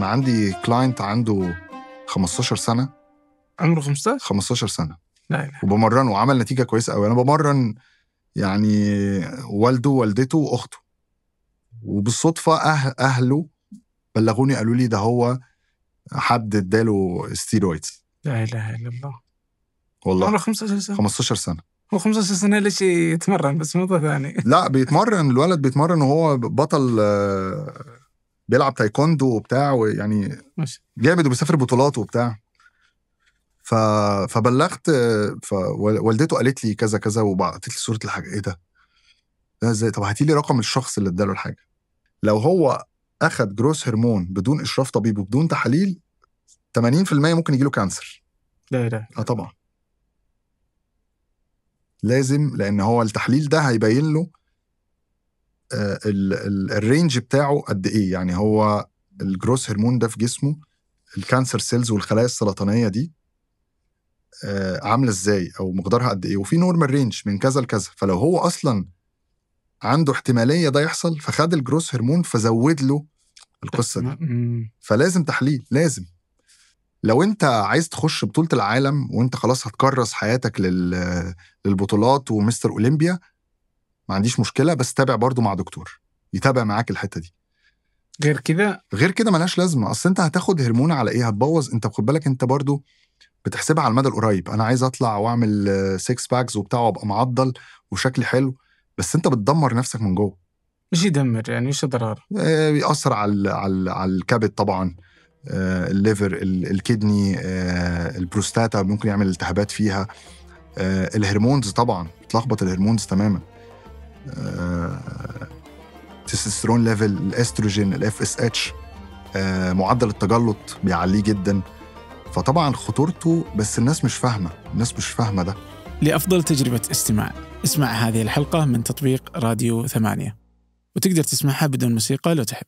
انا عندي client عنده 15 سنة. عمره 15؟ 15 سنة. لا لا. وبمرنه وعمل نتيجة كويسة قوي. انا بمرن يعني والده ووالدته واخته، وبالصدفه اهله بلغوني قالوا لي ده هو حد اداله steroids. لا اله الا الله. والله عمره 15 سنة. 15 سنة. هو 15 سنة ليش يتمرن؟ بس موضوع ثاني. لا بيتمرن، الولد بيتمرن وهو بطل، بيلعب تايكوندو وبتاع، ويعني جامد وبيسافر بطولات وبتاع. فبلغت، فوالدته قالت لي كذا كذا، وبعتت لي صورة الحاجة. ايه ده؟ ده ازاي؟ طب هاتي لي رقم الشخص اللي اداله الحاجة. لو هو اخد growth hormone بدون اشراف طبيب وبدون تحاليل، 80% ممكن يجيله cancer. لا لا. اه طبعا لازم، لان هو التحليل ده هيبين له ال range بتاعه قد ايه. يعني هو ال growth hormone ده في جسمه ال cancer cells والخلايا السرطانية دي عامله ازاي او مقدارها قد ايه، وفي normal range من كذا لكذا. فلو هو اصلا عنده احتمالية ده يحصل، فخد ال growth hormone فزود له القصة دي. فلازم تحليل، لازم. لو انت عايز تخش بطوله العالم وانت خلاص هتكرس حياتك للبطولات ومستر اولمبيا، ما عنديش مشكلة، بس تابع برضو مع دكتور يتابع معاك الحتة دي. غير كده، غير كده ملهاش لازمه. اصل انت هتاخد هرمون على ايه؟ هتبوظ. انت خد بالك، انت برضو بتحسبها على المدى القريب. انا عايز اطلع واعمل 6 packs وبتاع وابقى معضل وشكلي حلو، بس انت بتدمر نفسك من جوه. مش يدمر يعني، ايش ضرر؟ بيأثر على على الكبد طبعا، ال liver، ال kidney، البروستاتا ممكن يعمل التهابات فيها، ال hormones طبعا بتلخبط ال hormones تماما، testosterone level، الاستروجين، ال FSH، معدل التجلط بيعليه جدا. فطبعا خطورته، بس الناس مش فاهمه، الناس مش فاهمه ده. لأفضل تجربة استماع، اسمع هذه الحلقة من تطبيق راديو 8، وتقدر تسمعها بدون موسيقى لو تحب.